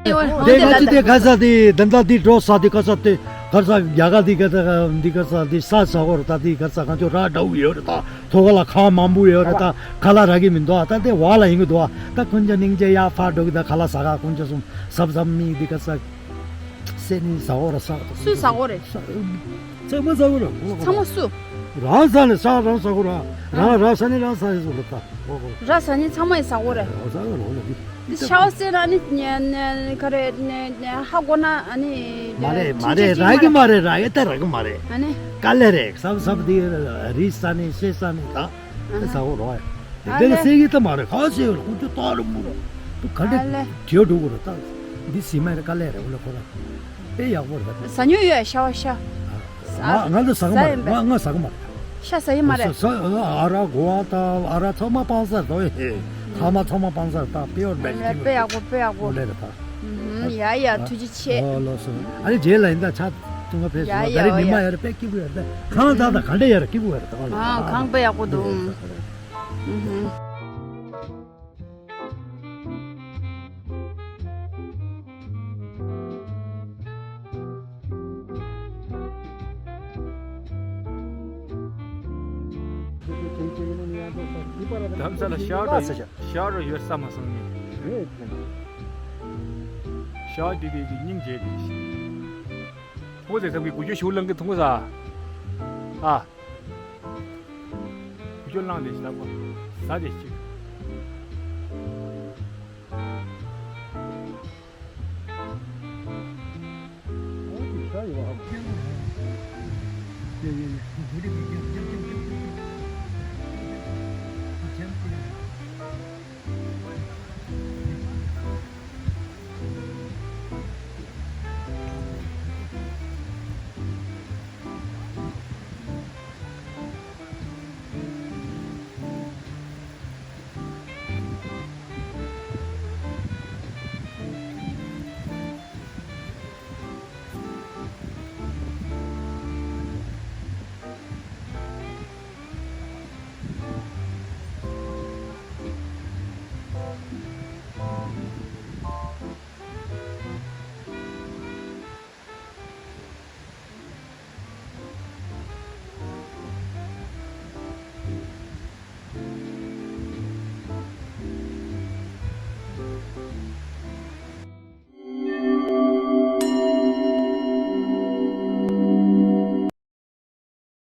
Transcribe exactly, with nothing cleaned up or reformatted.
དེ་ང་ཚོ་དེ་ག་ས་དེ་འདི་འདྲ་དེ་འགྲོ་ས་དེ་ག་ས་དེ་ག་ས་རྒྱ་གར་དེ་ག་ས་འདི་ག་ས་དེ་ས་ས་གོ་ར་ད་དེ་ག་ས་གང་ཚོ་ར་འདྲ་བོ་ཡོད་རེད། ད་ཐོ་ག་ལ་ཁ་མང་པོ་ཡོད་རེད། ད་ཁ་ལག་རག་གི་མི་འདུག་ད་དེ་བ་ལ་ཡིན་གི་འདུག་ད་ཀུན་ཅ་སྙིང་རྗེ་ཡ་ཕར་འགྲོ་གི་ད་ཁ་ལག་ཟ་ག་ཀུན་ཅ་གསུམ་ཟབ་ཟབ་མི་དེ་ག་ས་སེ་ནི་ཟ་གོ་ར་ས། སུས་ཟ་གོ་རེད། ཚང་མ་ཟ་གོ་ར། ཚང་མ་སུ། རང་ཟ་ནི་ས་རང་ཟ་གོ་ར། རང་རང་ཟ་ནི་རང་ཟ་ཡི་སུ་ལ་ད། ར་ས་ནི་ཚང་མ་ཡི་ཟ་གོ་རེད། འོ་ཟ་གོ་ར་འོ་ལ་དེ། འདི་ཤ་བ་སེ་ར་ནི་ཁ་རེ་ཧ་གོ་ན་ཨ་ནི། མ་རེད་མ་རེད། རག་གི་མ་རེད། རག་གི་ད་རག་གི་མ་རེད། ཨ་ནི། དཀའ་ལས་རེད། སབ་སབ་དེ་རི་ས་ནི་ཤེ་ས་ནི་ད། ཨ་ཟ་གོ་ར། དེ་ག་ལ་སེ་གི་ད་མ་རེད། ཁ་སེ་ཡོད་ཁོ་ཚོ་ད་རུ་མུ་རུ་དུ་ག་འདྲ་ཨ་ལེ། བྲིས་འགྲོ་གོ་ར་ད། འདི་སི་མ་རེད། དཀའ་ལས་རེད། འོ་ལ་ཁོ་ར། དཔེ་ཡག་པོ་རེད། ཟ་མྱོང་ཡོད་ཤ་བ་ཤ། ང་ང་ལ་ཟ་གི་མ་རེད། ང་ང་ཟ་གི་མ་རེད། ཤ་ཟ་ཡི་མ་རེད། ཟ་ཟ་ཨ་ར་གོ་བ་ད་ཨ་ར་ཚང་མ་སྤང་ས་རེད། ཨེ་ཧེ། ཐ་མ་ཚང་མ་སྤང་ས་རེད། ད་དཔེ་ཡོད་རེད། དཔེ་ཡག་པོ་དཔེ་ཡག་པོ། ཨོ་ལེ་རེད་ད། ཡ་ཡ་ཐུགས་རྗེ་ཆེ། ཨོ་ལོ་སོ། ཨ་ནི་རྗེས་ལ་ཡིན་ད་ཆ་ཐུང་ང་ཕེབས་སོང་། ད་རེས་ཉི་མ་ཡ་རེད། དཔེ་སྐྱིད་པོ་ཡོད་རེད། ད་ཁང་ད་ད་ག་འདྲ་ཡ་རེད། སྐྱིད་པོ་ཡོད་རེད། ད་ཨ་ཁང་དཔེ་ཡག་པོ་འདུག་དྷ་རམ་ས་ལ་ཤག་རོ་ཤག་རོ་ཡོད་ས་མ་སོང་ངས། ཤག་དེ་དེ་དེ་སྙིང་རྗེ་དེ་ཤི། ཐུང་ཙེ་ཚང་གི་གུ་ཅོ་ཤུགས་ལང་གི་ཐུང་ཙ། ཨ། གུ་ཅོ་ལང་དེ་ཤི་ལ་གོ། ཟ་དེ་ཤི།